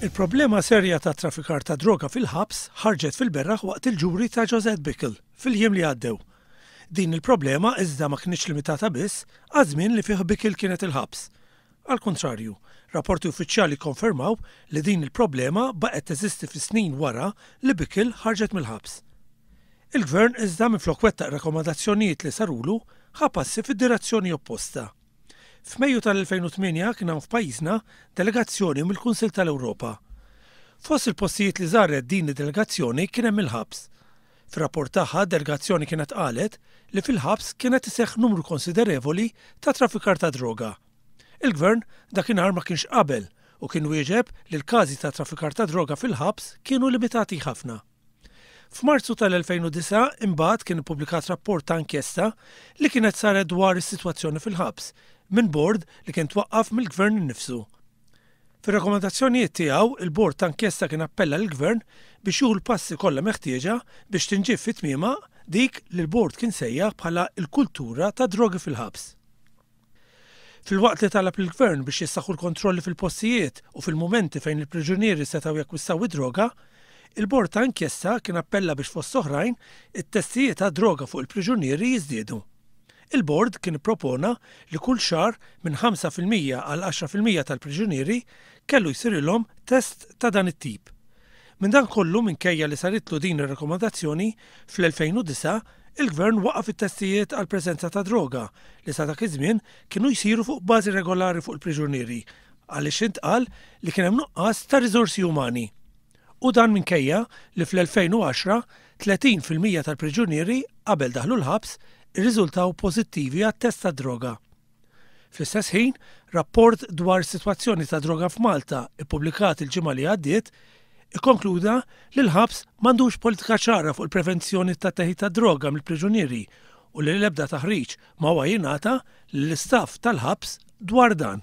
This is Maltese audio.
Il-problema serja ta' traffikar ta' droga fil-ħabs ħarġet fil-beraħ waqt il-ġuri ta' Josette Bickel fil-jiem li għaddew. Din il-problema iżda ma kinitx limitata biss għaż-żmien li fih Bickel kienet il-ħabs. Għall-kuntrarju, rapporti uffiċjali kkonfermaw li din il-problema baqgħet teżisti fis-snin wara li Bickel ħarġet mill-ħabs. Il-Gvern iżda minflok wettaq rakkomandazzjonijiet li sarulu, ħa passi fid-direzzjoni opposta. F'Mejju tal-2008 kien hawn f'pajjiżna delegazzjoni mill-Kunsill tal-Ewropa. Fost il-postijiet li żaret din id-delegazzjoni kien hemm il-ħabs. Fir-rapport tagħha d-delgazzjoni kienet qalet li fil-ħabs kien qed iseħħ numru konsiderevoli ta' traffikar ta' droga. Il-Gvern dakinhar ma kienx qabel u kien wieġeb li l-każi ta' traffikar ta' droga fil-ħabs kienu limitati ħafna. F'Marzu tal-2009 imbagħad kien ippubblikat rapport ta' inkjesta li kienet saret dwar is-sitwazzjoni fil-ħabs minn bord li kien twaqqaf mill-Gvern innifsu. Fir-rakkomandazzjonijiet tiegħu, il-bord ta' inkjesta kien appella lill-Gvern biex jieħu l-passi kollha meħtieġa biex tinġieb fi tmiemha dik li l-bord kien sejjaħ bħala l-kultura tad-drogi fil-ħabs. Filwaqt li talab lill-Gvern biex jissaħħu l-kontrolli fil-postijiet u fil-mumenti fejn il-priġunieri setgħu jakkwistaw id-droga, il-Bord ta' Inkjesta kien appella biex fost oħrajn it-testijiet għad-droga fuq il-priġunieri jiżdiedu. Il-Bord kien ippropona li kull xahar minn 5% għal 10% tal-priġunieri kellu jsirilhom test ta' dan it-tip. Minn dan kollu, minkejja li saritlu din ir-rakkomandazzjoni, fl-2009, il-Gvern waqqaf it-testijiet għall-preżenza ta' droga li sa dak iż-żmien kienu jsiru fuq bażi regolari fuq il-priġunieri għaliex intqal li kien hemm nuqqas ta' riżorsi umani. U dan minkejja li fl-2010, 30% tal-priġunieri qabel daħlu l-ħabs irriżultaw pożittivi għat-test tad-droga. Fl-istess ħin, rapport dwar is-sitwazzjoni ta' droga f'Malta ppubblikat il-ġimgħa li għaddiet ikkonkluda li l-ħabs m'għandux politika ċara fuq il-prevenzjoni tat-teħid tad-droga mill-priġunieri u li l-ebda taħriġ ma huwa jingħata lill-istaff tal-ħabs dwar dan.